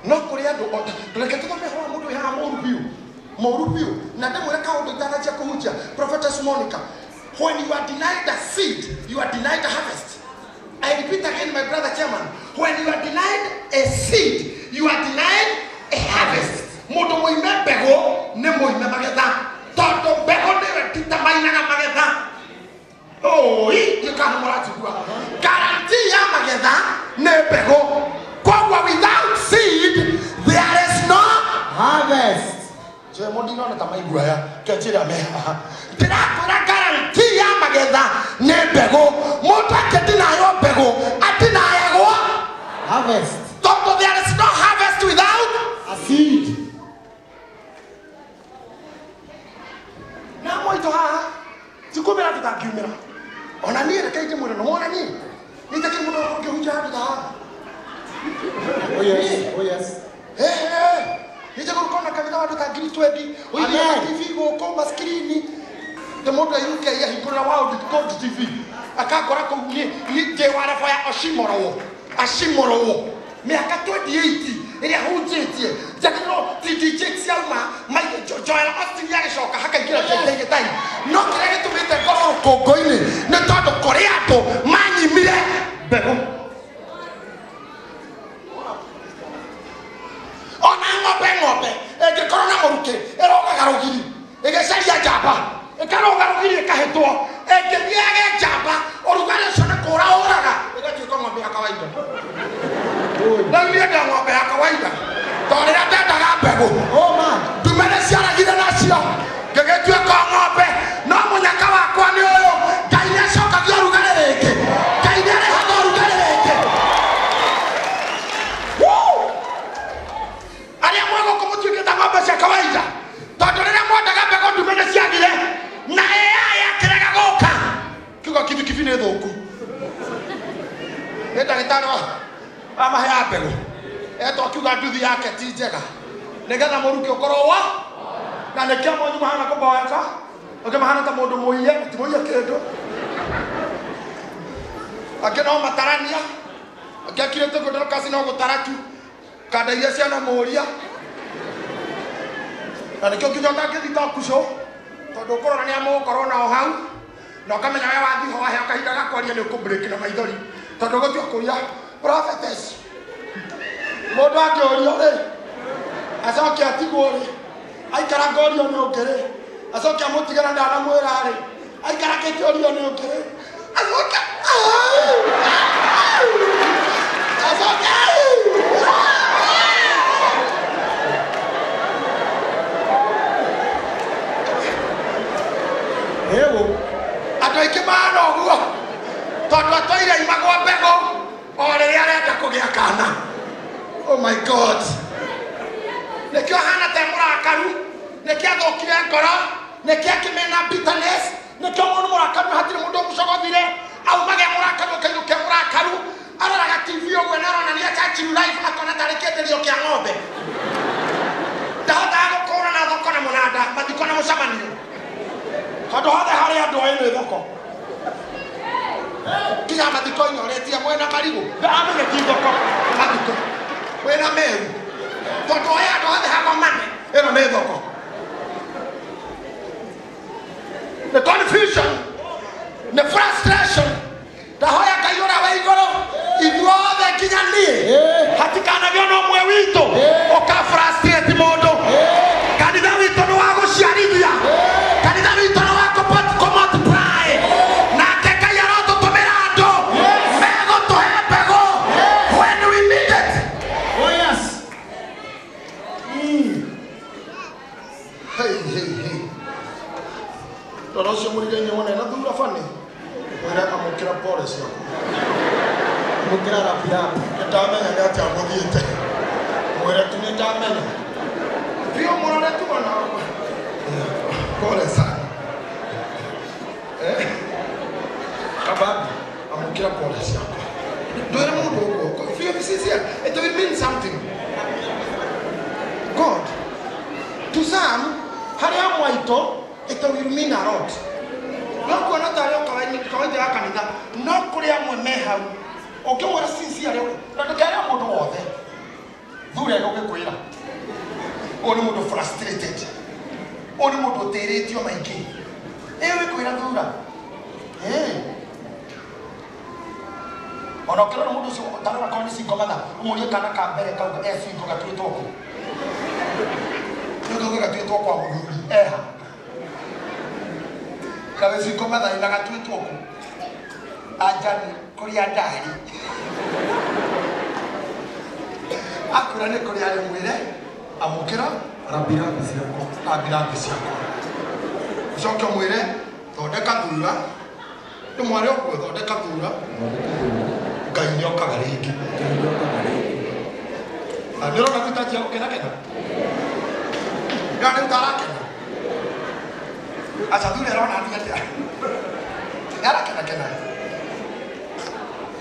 No kũrĩ andũ ota reke tũthome ũhoro wa mũndũ wĩ haha mũru biũ. Mũru biũ. Na ndĩmwĩre kaũndũ itananjia kũhunjia. Prophetess Monica, when you are denied a seed, you are denied a harvest. I repeat again, my brother chairman, when you are denied a seed, you are denied a harvest. Mũndũ mũime mbegũ nĩ mũime magetha. Tondũ mbegũ nĩwe determinaga magetha. Oi, ndikana mũranjigua. Guarantee ya magetha nĩ mbegũ. Koguo without seed, there is no harvest. Je, mũndinona ta maigua aya, kenjĩra me haha. Ndĩrakwĩra guarantee ya magetha nĩ mbegũ. Mũndũ akĩndinaywo mbegũ, atinayagwo harvest. Tondũ there is no harvest without a seed. Na mwaitũ haha, tikumĩra tũtangiumĩra. Ona niĩ reke ndĩmwĩre, nĩwona niĩ? Niĩ njakĩrĩ mũndũ ũngĩhunjia handũ ta haha. Oh yes, oh yes. Hey, nĩnjagũrũka kanitha wa andũ ta 20,000, ũigĩte TV gũkũ maskirini. Te mũndũ a UK ahingũrĩra World Code TV. Akakora kũu niĩ ndĩ wa level ya Oshimorowo. Ashimorowo. Mĩaka 28 ĩrĩa hunjĩtie. Njakĩrĩrwo TD Jakes yauma, Joel Austin yagĩcoka hakaingĩra JK Gĩtai. No kĩrĩa gĩtũmĩte ngorwo rũkũngũ-inĩ nĩ tondũ kũrĩ andũ manyimire mbegũ. Ona ng'ombe ng'ombe ĩngĩkorwo na mũrukĩ ĩrogaga rũgiri ĩgĩcaria njamba ĩkaroga rũgiri ĩkahĩtwo ĩngĩthiĩ yage njamba ũrugarĩ ũcio nĩ kũra ũraga ĩgatuĩka ng'ombe ya kawaida. Rĩu niĩ ndĩ ng'ombe ya kawaida tondũ rĩrĩa ndendaga mbegũ ndume nĩ ciaragire nacio ngĩgĩtuĩka ng'ombe. No mũnyaka wakwa nĩ ũyũ, Ngai nĩ acokagia ũrugarĩ rĩngĩ, Ngai nĩ arehaga ũrugarĩ rĩngĩ. Arĩa mwegũkũ mũtuĩkĩte ng'ombe cia kawaida tondũ rĩrĩa mwendaga mbegũ ndume nĩ ciagire na AI akĩrega gũka. Kiugo kibikibi nĩ thũku. Nĩ ndagĩtarĩ wa amaheaga mbegũ etwo akiuga nduthi yake ti njega nĩgetha mũrukĩ ũkorwo wa na nĩkĩo mwanyu mahana kũmboeka angĩ mahana ta mũndũ mũiye, ti mũiye kĩndũ, angĩ no matarania, angĩ akirĩte kũndũ no gũtara tu kanda iria ciana mũria na nĩkĩo nginya ũtangĩthiĩ talk show tondũ ũkũrora nĩ amũgũkorwo nao hau na ũkamenya we wathiĩ ho waheo kahinda ga kwaria nĩ ũkũ-break na maithori tondũ ũgũtua kũria prophetess. Mũndũ angĩũrio rĩ acoke atigwo rĩ aikara ngorio nĩ ũngĩ rĩ acoke amũtige na ndanamwĩra rĩ aikara kĩũrio nĩ ũngĩ rĩ acoke acoke Ewo andũ aingĩ mahana ũguo tondũ atũire imagwo mbegũ o rĩrĩa arenda kũgĩa kana. Oh my God. Nĩkĩo ahana ta mũrakaru, nĩkĩo athũkire ngoro, nĩkĩo akĩmena bitterness, nĩkĩo mũndũ mũrakaru hatirĩ mũndũ ũmũcogothire, aumage mũrakaru akainũke mũrakaru, aroraga TV ũguo na aronania Churchill live akona tarĩ kĩenderio kĩa ng'ombe. Ndahotaga gũkũrana thoko na mũnanda, mathiko na mũcemanio. Handũ hothe harĩ andũ oĩ nĩ thoko. Nginya mathiko-inĩ ũretia mwena marigũ, amenye ti thoko, mathiko. Wĩna meru. Tondũ oĩ handũ hothe hagomane, ĩno nĩ thoko. The confusion, the frustration, ndahoya Ngai ũrĩa wĩ igũrũ, ithuothe nginya niĩ, hatikanagĩo na ũmwe witũ ũka frustrate mũndũ. Kanitha witũ nĩ wa gũciarithia, kanitha witũ nĩ wa kũ-multiply. Nake Ngai arotũtũmĩra andũ megũtũhe mbegũ when we need it. Oh yes. Hey, hey, hey. Tondũ ũcio mũrigainĩ wona ena thura bani, mwĩre amũkĩra pole ciaku. Amũkĩra rapi rapi. Nĩndamenya nĩ atĩa mũthiĩte. Mwĩre tu nĩndamenya. Biũ mũrore tu ona. Pole sana. Kababi, amũkĩra pole ciaku. Ndwĩre mũndũ ũguo. If you have sincere, it will mean something. God, to some, harĩa mwaitũ, it will mean a lot. No kuona tarĩ o kawaida ya kanitha, no kũrĩ amwe me hau. Ũngĩmwĩra sincere, na ndũkere mũndũ wothe. Thure gũgĩkwĩra. Ũyũ nĩ mũndũ frustrated. Ũyũ nĩ mũndũ ũtĩrĩtio maingĩ. Ĩgũgĩkwĩra thura. Ona ũkĩrora mũndũ ũcio ũtarora korwo nĩ single mother, ũmũrie kana ka mbere kau e single gatuĩtwo kũ. Nĩ ũkauga gatuĩtwo kwa mũthuri eha. Kawe single mother ina gatuĩtwo kũ. Anjani kũrĩa ndarĩ. Akwĩra nĩ kũrĩa arĩ mwĩre amũkĩra Rambirambi ciakwa. Rambirambi ciakwa. Ũcoke ũmwĩre thondeka thura. Ndĩmware ũguo thondeka thura. Ngai nĩokaga rĩngĩ. Na nĩũrona rĩu tanjia gũkenakena? Nĩũrona rĩu tarakena? Aca thura ĩrona niĩ atĩa? Nĩarakenakena?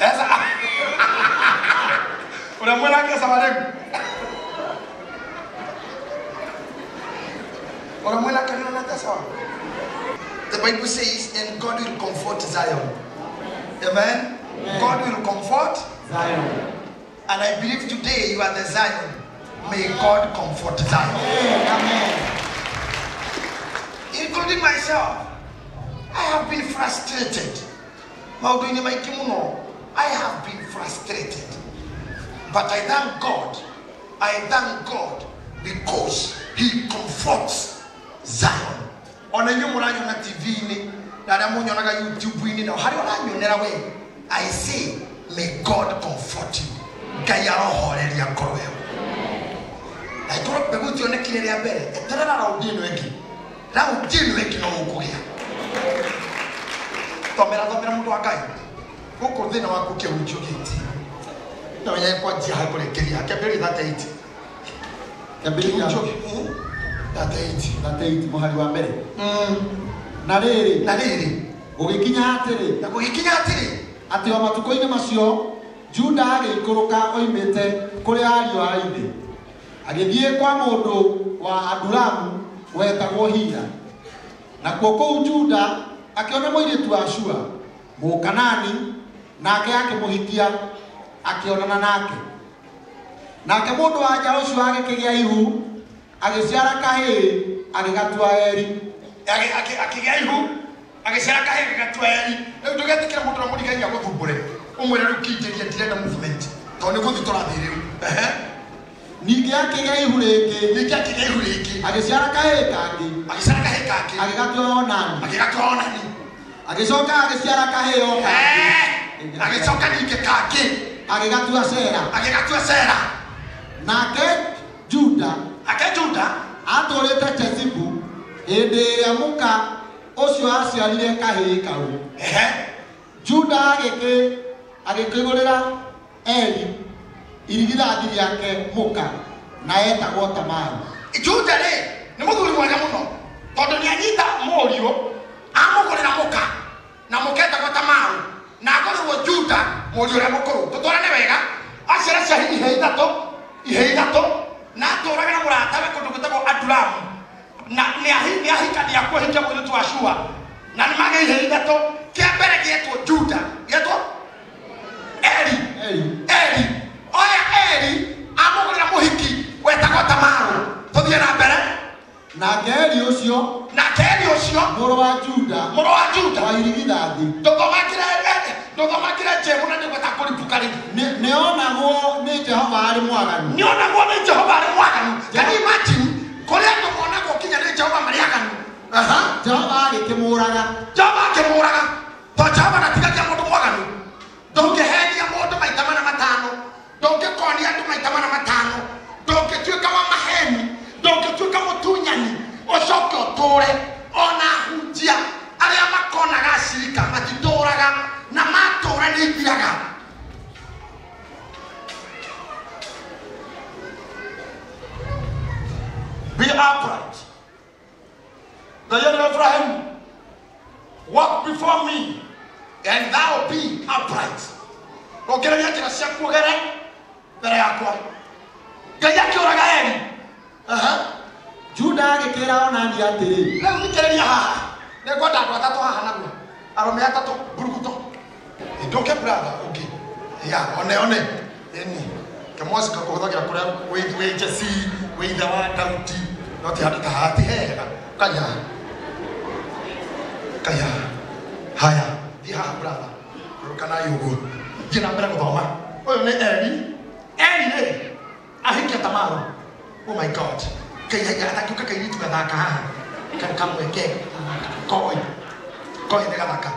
Esa. Ũrĩa mwenake sawa rĩu? Ũrĩa mwenake nĩũrona atĩa sawa? The Bible says, and God will comfort Zion. Amen? Amen. God will comfort Zion. And I believe today you are the Zion. May God comfort Zion. Amen. Including myself. I have been frustrated. I have been frustrated. But I thank God. I thank God because He comforts Zion. Ona inyuĩ mũranyona TV-inĩ na arĩa mũnyonaga YouTube-inĩ na harĩa ũranyonera we, I say may God comfort you. Ngai arohoreria ngoro ĩyo. Na ikorwo mbegũ itionekire rĩa mbere, eterera raundi ĩno ĩngĩ. Raundi ĩno ĩngĩ no ũkũgĩa. Thomera thomera mũndũ wa Ngai. Gũkũ thĩna waku kĩhunjio gĩti. Na wenye kwanjia hakũrĩkĩria. Kĩambĩrĩria 38. Kĩambĩrĩria 38. 38 mũhari wa mbere. Na rĩrĩ, na rĩrĩ gũgĩkinya atĩrĩ, na gũgĩkinya atĩrĩ atĩ o matukũ-inĩ macio Juda agĩikũrũka oimĩte kũrĩ ariũ a ithe, agĩthiĩ kwa mũndũ wa Adulamu wetagwo Hira. Nakuo kũu Juda akĩona mũirĩtu wa Shua Mũkanaani, nake akĩmũhikia, akĩonana nake. Nake mũndũ wa nja ũcio agĩkĩgĩa ihu, agĩciara kahĩĩ, agĩgatua Eri. Akĩgĩa ihu, agĩciara kahĩĩ agĩgatua Eri. Rĩu ndũgetĩkĩre mũndũ ũrĩa mũrigagia agũthumbũre. Ũmwĩre rĩu kĩingĩrie ndirenda movement. Tondũ nĩ gũthiĩ tũrathiĩ rĩu. Ningĩ akĩgĩa ihu rĩngĩ. Ningĩ akĩgĩa ihu rĩngĩ. Agĩciara kahĩĩ kangĩ. Agĩciara kahĩĩ kangĩ. Agĩgatua Onani. Agĩgatua Onani. Agĩcoka agĩciara kahĩĩ o kangĩ. Agĩcoka ningĩ kangĩ. Agĩgatua Sera. Agĩgatua Sera. Nake Juda. Ake Juda atũrĩte Chezibu hĩndĩ ĩrĩa mũka ũcio aciarire kahĩĩ kau. Juda agĩkĩgũrĩra Eri irigithathi rĩake mũka na etagwo Tamaru. Juda rĩ nĩ mũthuri mwega mũno tondũ nĩanyita mũriũ amũgũrĩra mũka na mũka etagwo Tamaru na agũrĩrwo Juda mũriũ ũrĩa mũkũrũ. Tũtwarane wega, aciara ciahi ihĩĩ ithatũ, ihĩĩ ithatũ na atũraga na mũratawe kũndũ gwĩtagwo Adulamu na nĩahikania kũhikia mũirĩtu wa Shua na nĩmagĩa ihĩĩ ithatũ. Kĩa mbere gĩetwo Juda, gĩetwo Eri. Eri. Oya Eri amũgũrĩra mũhiki wetagwo Tamaru. Tũthiĩ na mbere. Nake Eri ũcio, nake Eri ũcio mũrũ wa Juda, mũrũ wa Juda wa irigithathi, ndũthomakĩre Jehova na nĩgweta kũribũka rĩngĩ. Nĩonagwo nĩ Jehova arĩ mwaganu. Nĩonagwo nĩ Jehova arĩ mwaganu. Can you imagine kũrĩa andũ monagwo kinya nĩ Jehova marĩ aganu? Jehova agĩkĩmũraga. Jehova akĩmũraga. Tondũ Jehova ndatigagia mũndũ mwaganu. Ndũngĩhenia mũndũ maita mana matano, ndũngĩkonia andũ maita mana matano, ndũngĩtuĩka wa maheni, ndũngĩtuĩka mũtunyani, ũcoke ũtũre. Ona ahunjia arĩa makonaga acirika matitũraga na matũra nĩ ithiraga. Be upright. The young Abraham, walk before me, and thou be upright. Ongereria njĩra ciaku ũgere mbere yakwa. Ngai akĩũraga Eri. Juda agĩkĩra Onani atĩrĩ, rĩu thikĩrĩria haha, nĩngwenda andũ atatũ haha narua, arũme atatũ mburuguto. Ndũke brother ũngĩ. Ya, one one. Ĩni. Kamwasi kakũhũthagĩra kũrĩa wĩ Jesse, wĩ ithe wa Daudi, no ti handũ ta haha ti hega. Kaya. Kaya. Haya, thiĩ haha brother. Rũka na ũguo. Thiĩ na mbere gũthoma. Ũyũ nĩ Eri. Eri rĩ, ahikia Tamaru. Oh my God. Atakiuka kairitu gathaka haha. Kamwe ke koi. Koi nĩ gathaka.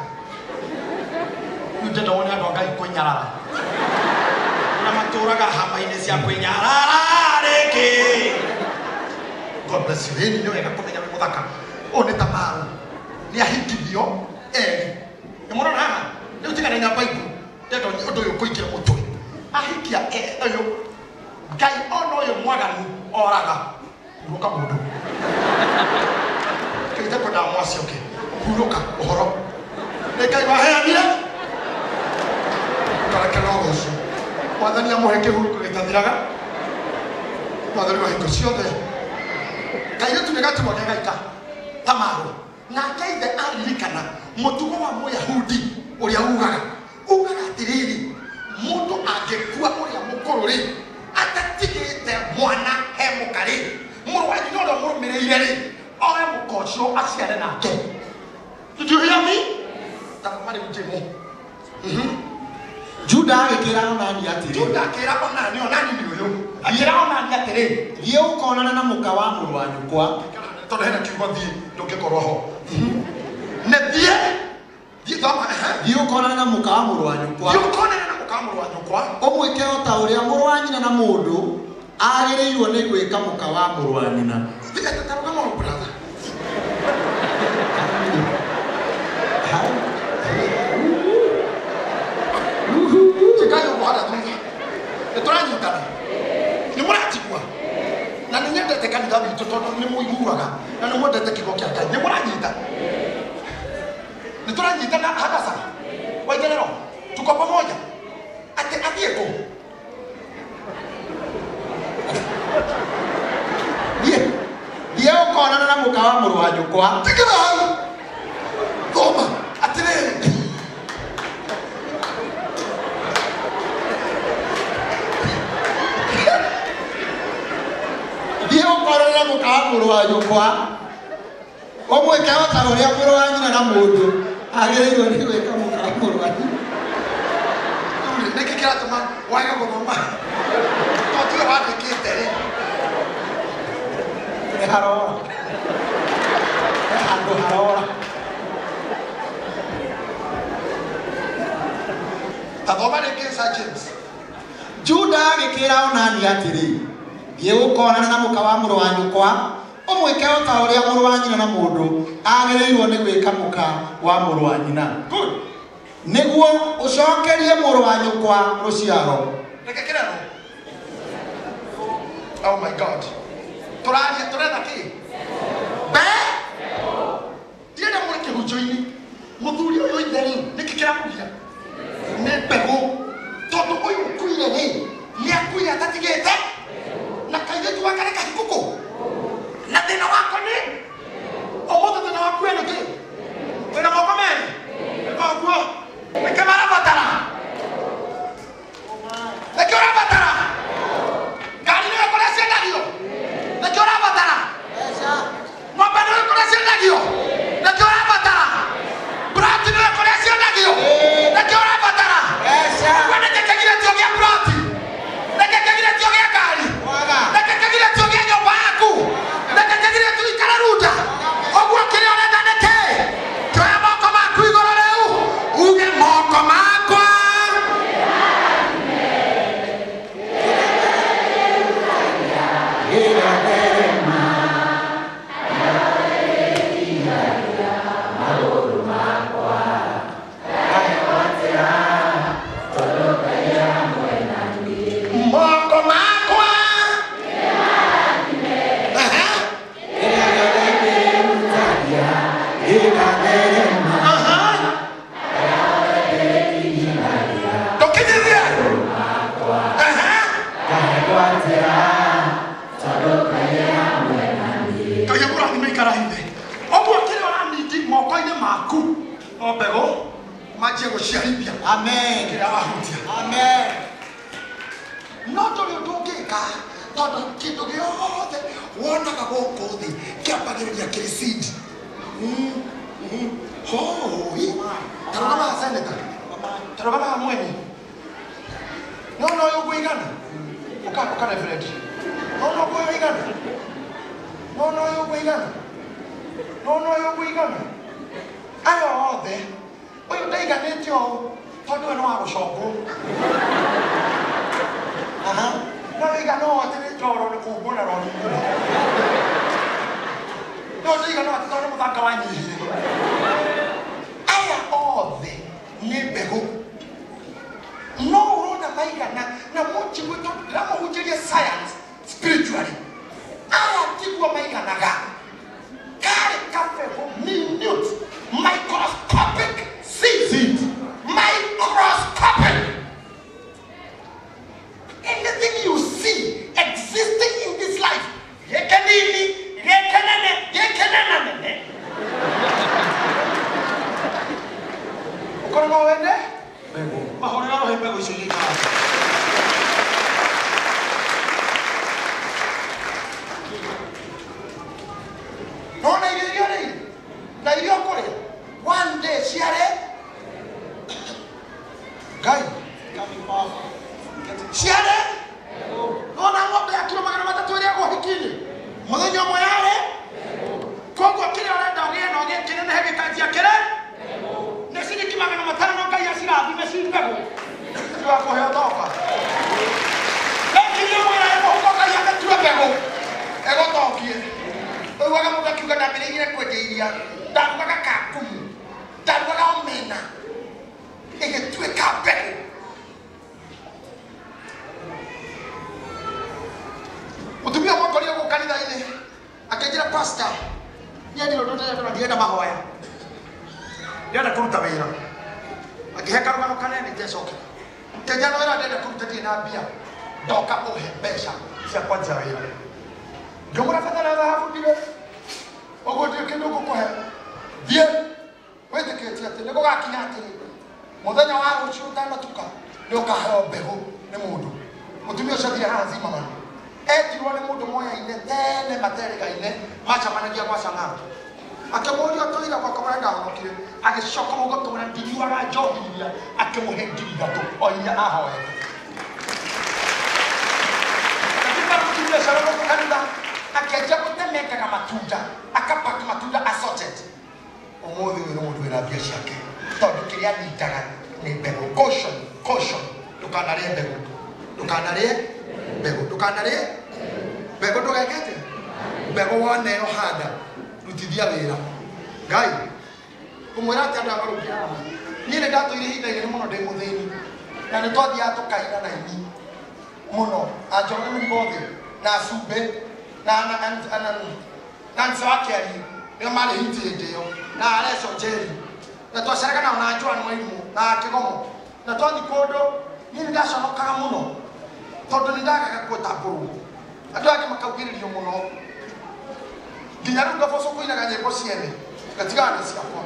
Rĩu ndĩrenda wone andũ a Ngai kwĩnyarara. Na matũraga hama-inĩ cia kwĩnyarara rĩngĩ. God bless you. Ĩni nĩ wega kũmenya wĩ mũthaka. Ũyũ nĩ Tamaru. Nĩ ahikithio Eri. Nĩ mũrona haha? Rĩu tigana na Bible. Ndĩrenda ũndũ ũyũ ũkũingĩre mũtwe. Ahikia ũyũ Ngai ona ũyũ mwaganu oraga. Hurũka mũndũ. Kĩite kwendaga mwacioke. Hurũka ũhoro. Nĩ Ngai waheanire. Kareke no ũcio. Mwathani amũhe kĩhurũko gĩtathiraga. Mwathani wa hingo ciothe. Kairĩtu nĩ gaturwa ke gaika Tamaru. Nake ithe aririkana mũtugo wa Mũyahudi ũrĩa ugaga. Ugaga atĩrĩrĩ, mũndũ angĩkua ũrĩa mũkũrũ rĩ, atatigĩte mwana he mũka rĩ, mũrũ wa nyina ũrĩa mũrũmĩrĩire rĩ, oe mũka ũcio aciare nake. Did you hear me? Tathoma rĩu Jĩmũ. Juda agĩkĩra Onani atĩrĩ. Juda akĩra Onani, Onani nĩ ũyũ. Akĩra Onani atĩrĩ, thiĩ ũkonane na mũka wa mũrũ wa nyũkwa. Tondũ hena kiugo thiĩ ndũngĩkorwo ho. Nĩ thiĩ, thiĩ thoma, Thiĩ ũkonane na mũka wa mũrũ wa nyũkwa. Thiĩ ũkonane na mũka wa mũrũ wa nyũkwa. Ũmwĩke o ta ũrĩa mũrũ wa nyina na mũndũ agĩrĩirwo nĩ gwĩka mũka wa mũrũ wa nyina. Thiĩ ta rũgama ũyũ, brother. Njĩkaga ũguo harĩa thutha. Nĩ tũranyitana. Nĩ mũranjigua. Na nĩ nyendete kanitha witũ tondũ nĩ mũiguaga na nĩ mwendete kiugo kĩa Ngai. Nĩ mũranyita. Nĩ tũranyitana Hadassah. Waitherero, tuko pamoja. Atĩ athiĩ kũ? Thiĩ ũkonane na mũka wa mũrũ wa nyũkwa. Tigĩra hau. Thoma. Atĩrĩrĩ. Thiĩ ũkonane na mũka wa mũrũ wa nyũkwa. Ũmwĩke o ta ũrĩa mũrũ wa nyina na mũndũ agĩrĩirwo nĩ gwĩka mũka wa mũrũ wa nyina. Rĩu nĩkĩ kĩratũma wage gũthoma? To tiwe wandĩkĩte rĩ. Nĩ harora. He handũ harora. Ta thoma rĩngĩ Sir James. Juda agĩkĩra Onani atĩrĩ, thiĩ ũkonane na mũka wa mũrũ wa nyũkwa, ũmwĩke o ta ũrĩa mũrũ wa nyina na mũndũ agĩrĩirwo nĩ gwĩka mũka wa mũrũ wa nyina. Good. Nĩguo ũcokerie mũrũ wa nyũkwa rũciaro. Reke kĩrerwo. Oh my God. Tũraria tũretha kĩ? Mbe? Ndienda mũrĩ kĩhunjio-inĩ. Mũthuri ũyũ ithe rĩ, nĩkĩ kĩramũgia? Nĩ mbegũ. Tondũ ũyũ ũkuire rĩ, nĩ akuire atatigĩte na kairĩtu gake nĩ kahiku kũ? Na thĩna wako nĩ? Ũmũthĩ thĩna waku wĩ nĩkĩ? Wĩna moko merĩ? Koguo nĩkĩ marabatara? Nĩkĩ ũrabatara? Ngari nĩyo kũrĩa ciendagio? Nĩkĩ ũrabatara? Ng'ombe nĩyo kũrĩa ciendagio? Nĩkĩ ũrabatara? Brati nĩyo kũrĩa ciendagio? Nĩkĩ ũrabatara? Ũguo nĩkĩ kĩgiretio gĩa brati? Nĩkĩ kĩgiretio gĩa ngari? Nĩkĩ kĩgiretio gĩa nyũmba yaku? Nĩkĩ kĩgiretio ikare runda? Ũguo kĩrĩa ũrenda nĩ kĩ? Kĩoya moko maku igũrũ rĩu, uge moko makwa. Moko makwa. Aha. Aha. Ndũkinyithie. Aha. Ngai akũrathime ikara ithe. Ũguo kĩrĩa ũranindi moko-inĩ maku no mbegũ manjie gũciarithia Amen. kĩrĩa wahutia. Amen. No ndũrĩ ũndũ ũngĩka tondũ kĩndũ gĩothe wonaga gũkũ thĩ kĩambagĩrĩria kĩrĩ seed. Hoi tarũgama senator, tarũgama mwenye. No no ũyũ ũkũigana ũka reverend. No no ũkũigana. No no ũyũ ũkũigana. No no ũyũ ũkũigana. Aya othe ũyũ ndaiganĩte ũũ tondũ we nĩ wa gũcongwo. Aha. No igana ũũ atĩ nĩ njoro nĩ kũmbwo na rori. No ndaigana atĩ tondũ mũthanga wanyihire. Aya othe nĩ mbegũ. No urona maigana na mũnjigue tondũ ndĩramũhunjĩria science spiritually. Aya tiguo maiganaga. Karĩ kabegũ minute microscopic seed. Microscopic. Anything you see existing in this life, yekenini, yekenene, yekenenene. Ukorwo wende? Mbegũ. Mahũrĩra roho mbegũ icio igĩikara. Nona irio iria rĩ, na irio ũkũrĩa, one day ciare Ngai. Ciare nona ng'ombe ya kiro 300 ĩrĩa ũhiki-inĩ mũthenya ũmwe yarĩ. Koguo kĩrĩa ũrenda ũgĩe na ũgĩe kĩnenehe gĩkanjia kĩrĩ nĩ ciringi 500 no Ngai acirathime ci mbegũ ti wa kũhe ũtonga. Rekirie mwĩra mũhuko Ngai agatue mbegũ ĩgũtongie. Ũiguaga mũndũ akiuga ndambĩrĩirie kwendia iria, ndarugaga kakumu, ndarugaga omena, ĩgĩtuĩka mbegũ. Mũtumia ũmwe akorire gũkũ kanitha-inĩ akĩnjĩra pastor, niĩ ndirĩ ũndũ ndĩrenda na ndirenda mahoya, ndĩrenda kũruta wĩra. Akĩhe karũgano kanene ngecokera. Kĩnjĩra no wĩra ndĩrenda kũruta ndirĩ na mbia, ndoka ũhe mbeca cia kwanjia wĩra. Ngĩmũra betha na thahabu ndirĩ, ũguo ndirĩ kĩndũ ngũkũhe. Thiĩ wĩtĩkĩtie atĩ nĩ gũgakinya atĩrĩ mũthenya wa rũciũ ũtanatuka nĩ ũkaheo mbegũ nĩ mũndũ. Mũtumia ũcio athire haha Zimmerman. Etirwo nĩ mũndũ moyaine tene materĩgaine macemanagia gwa Sang'aa. Akĩmũũria ũtũire gwakwa ũrĩa ndahonokire, agĩcoka mũhuko akĩmwĩra ndinyuaga njohi iria, akĩmũhe 3,000 o iria ahoete. Akĩmba mũtumia ũcio gũkũ kanitha akĩanjia gũtemengaga matunda, akapaki matunda assorted. Ũmũthĩ ũyũ nĩ mũndũ wĩna mbia ciake tondũ kĩrĩa anyitaga nĩ mbegũ. Caution, caution, ndũkanarĩe mbegũ, ndũkanarĩe mbegũ, ndũkanarĩe mbegũ. Ndũgekete mbegũ woneo handa rutithia wĩra. Ngai kũmwĩra atĩ andũ aya marũngiĩ haha, niĩ nĩ ndatũire ihinda inene mũno ndĩ mũthĩni na nĩ twathiaga tũkaina na ini mũno anjoroge mĩrigo thĩ na cumbĩ na Nse wa Kĩarie nĩo marĩ hiti hĩndĩ ĩyo na Areco Njeri na twaceraga nao na Joan Mwarimũ na Kĩgomo na twathiĩ kũndũ niĩ nĩ ndaconokaga mũno tondũ nĩ ndagaga gwĩtambũrwo. Andũ angĩ makaugĩrĩrio mũno nginya rĩu ngaboco kũinaga nyĩmbo ciene ngatigana na ciakwa.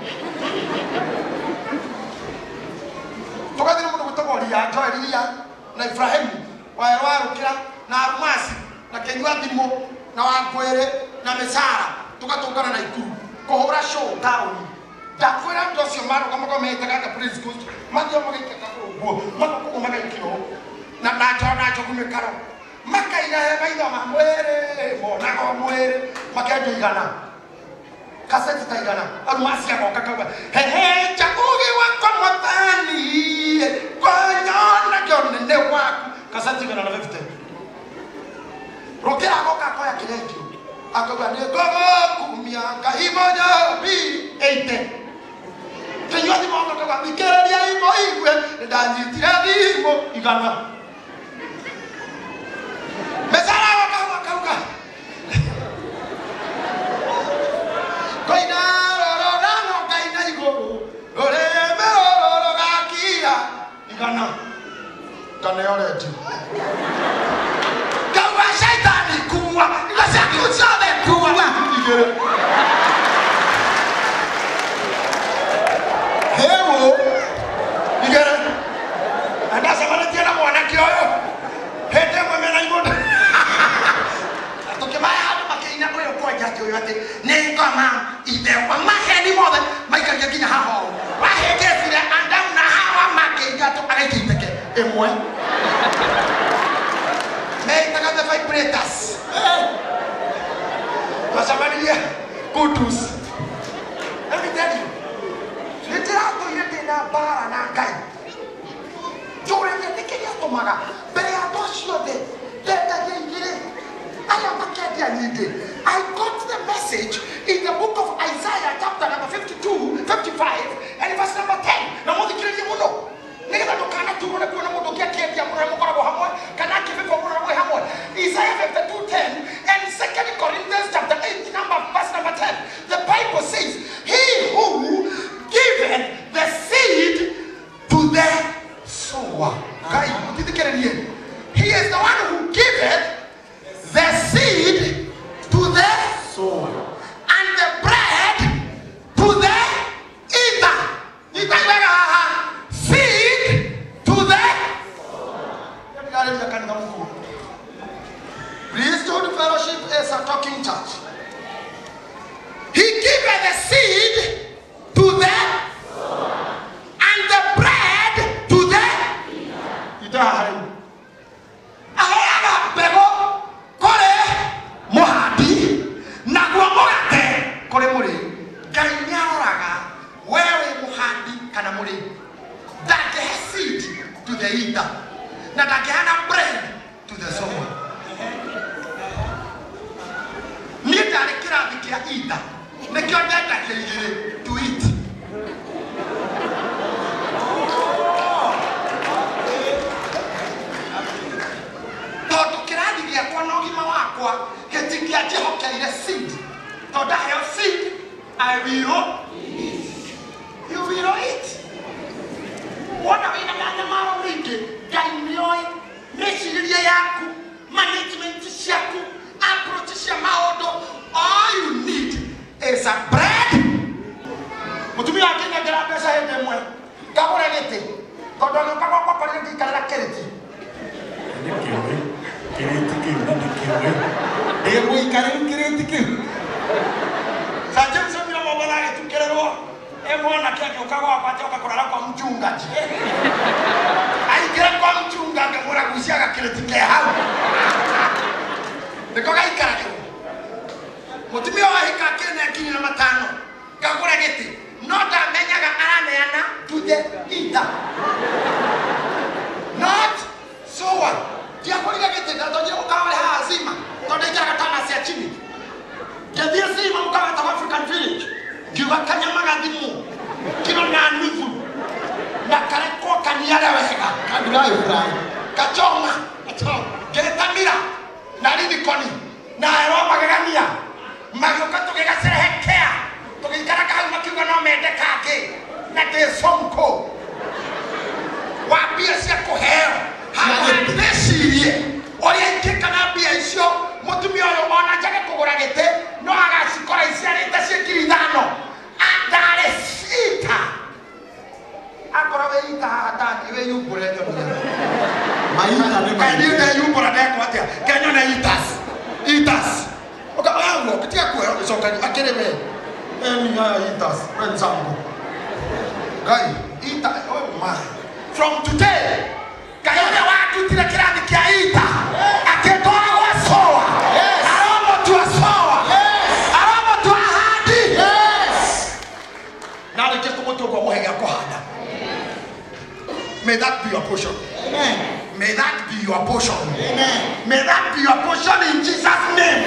Tũgathiĩ na mũndũ gwĩtagwo Ria, Joel Ria na Ibrahimu wa Warũkĩra na Arumasi na Kĩnyua Thimũ na Wangwĩrĩ na Mĩcara tũgatũngana na Ikuru kũhũra show taũni. Ndakwĩra andũ acio marũgamaga metaga ta Prince Coast mathiaga magaikĩra ũguo magoka magaikĩra ũũ na na njogu mĩkaro makaina he maitho ma mwĩrĩ monaga mwĩrĩ makendia 100 kaseti ta 100. Arumasi agoka kauga hehe ũgĩ wakwa mwathani kwanyona kĩonene waku kaseti 150. Rũkĩra agoka akoya kĩrendio akauga nĩ ngũgũkumia kahimonya bi 80. Kĩnyua thimũ akauga thikĩrĩria imũ igue nĩ ndanyitire thimũ 100. Mĩcara agoka akauga koina rorora no kaina igũrũ rũrĩmĩ rũrũ rũgakia 100. Kaneo rendio Kauga shaitani kuwa indo ciaku ciothe kuwa igĩrĩ. Hewo igĩrĩ. Na ndacemanĩtie na mwanake ũyũ hĩndĩ Akĩũrio atĩ nĩ ngoma ithe wa maheni mothe maikaria nginya haha ũũ. Wahĩngĩcire Adamu na Hawa makĩingatwo agaikia iteke ĩmwe. Meitaga the vibrators. Twacemanirie Kudus. Let me tell you, nĩndĩratũire ndĩna mbara na Ngai. Njũrĩte nĩkĩ gĩatũmaga mbere ya andũ acio othe ndendagia igĩrĩ arĩa makendia nyingĩ. I got the message in the book of Isaiah chapter number 52, 55 and verse number 10. Na mũthikĩrĩrie mũno nĩgetha ndũkanaturwo nĩ kuona mũndũ ũngĩ akĩendia mũno na mũkoragwo hamwe kana akĩbĩbwo mũno na mwĩ hamwe. Isaiah 52:10 and 2 Corinthians chapter 8 number verse number 10. The Bible says, he who giveth the seed to the sower. Ngai, mũthikĩrĩrie. He is the one who giveth the seed to the sower and the bread to the eater. Nyitai wega haha. Seed to the sower. Priesthood Fellowship is a talking church. He giveth the seed to the sower and the bread to the eater. Aheaga mbegũ kũrĩ mũhandi naguo mũgate kũrĩ mũrĩi. Ngai nĩaroraga we wĩ mũhandi kana mũrĩi. Ndangĩhe seed to the eater na ndangĩheana bread to the sower. Niĩ ndarĩ kĩrathi kĩa eater nĩkĩo ndendagia igĩrĩ to eat. Tondũ kĩrathi gĩakwa na ũgima wakwa gĩtingĩanjĩhokeire seed. Tondũ ndaheo seed, I will eat. You will eat. Wona wĩna manyamaro mĩingĩ, Ngai nĩoĩ mĩcirĩrie yaku, management ciaku, approach cia maũndũ. All you need is a bread. Mũtumia akĩnengera mbeca hĩndĩ ĩmwe, ngagũre gĩtĩ. Tondũ agĩũka gwakwa akorire ngĩikarĩra kĩrĩti. Nĩ kĩũĩ kĩrĩti kĩu na nĩ kĩũĩ ndĩ mũikarĩru kĩrĩti kĩu. Sir James oimire Mombatha agĩtukĩrĩrwo e mwanake agĩũka gwakwa atĩ oka kũrara kwa mchungaji. Aingĩra kwa mchunga ngĩmwĩra gucia gakĩrĩti ke hau. Nĩko gaikaragĩrwo. Mũtumia wahika akĩne ngiri na matano ngagũre gĩtĩ no ndamenyaga araneana to the eater not sower. Ndiagũrire gĩtĩ ndatonyire mũkawa ũrĩ haha Zima tondũ ndaikaraga tana cia chini. Ngĩthiĩ Zima mũkawa wĩtagwo African Village ngiuga kanyama gathimwo kiro na nuthu na karekwo kaniare wega Kandurai fry. Kachoma ngĩtamira na ririkoni na ero magegania magĩũka tũgĩgacerehekea tũgĩikara kahau makiuga no mende kangĩ na ndĩ sonko wa mbia cia kũheo handũ ndĩcirie ũrĩa ingĩka na mbia icio mũtumia ũyũ ona njage kũgũra gĩtĩ no agacikora iciarĩte ciĩ 5,000. Ndarĩ cita akorwo wĩ ita haha tani wĩyumbũre nyonire. Maita nĩ Kaĩ niĩ maingĩ. ndeyumbũra ndekwo atĩa? Kaĩ nyone eaters. Eaters. Ũkaũguo tiga kuoya ũgĩcokagia akĩrĩ we. Eni haya eaters wenzangu. Ngai eater oh my. From today Ngai ũrĩa wandutire kĩrathi kĩa eater akĩndwara gwa sower. Yes. Aromotua sower. Yes. Aromotua handi. Yes. Na arĩkia kũmũtua ũguo amũhe gĩa kũhanda. May that be your portion. Amen. May that be your portion. Amen. May that be your portion in Jesus' name.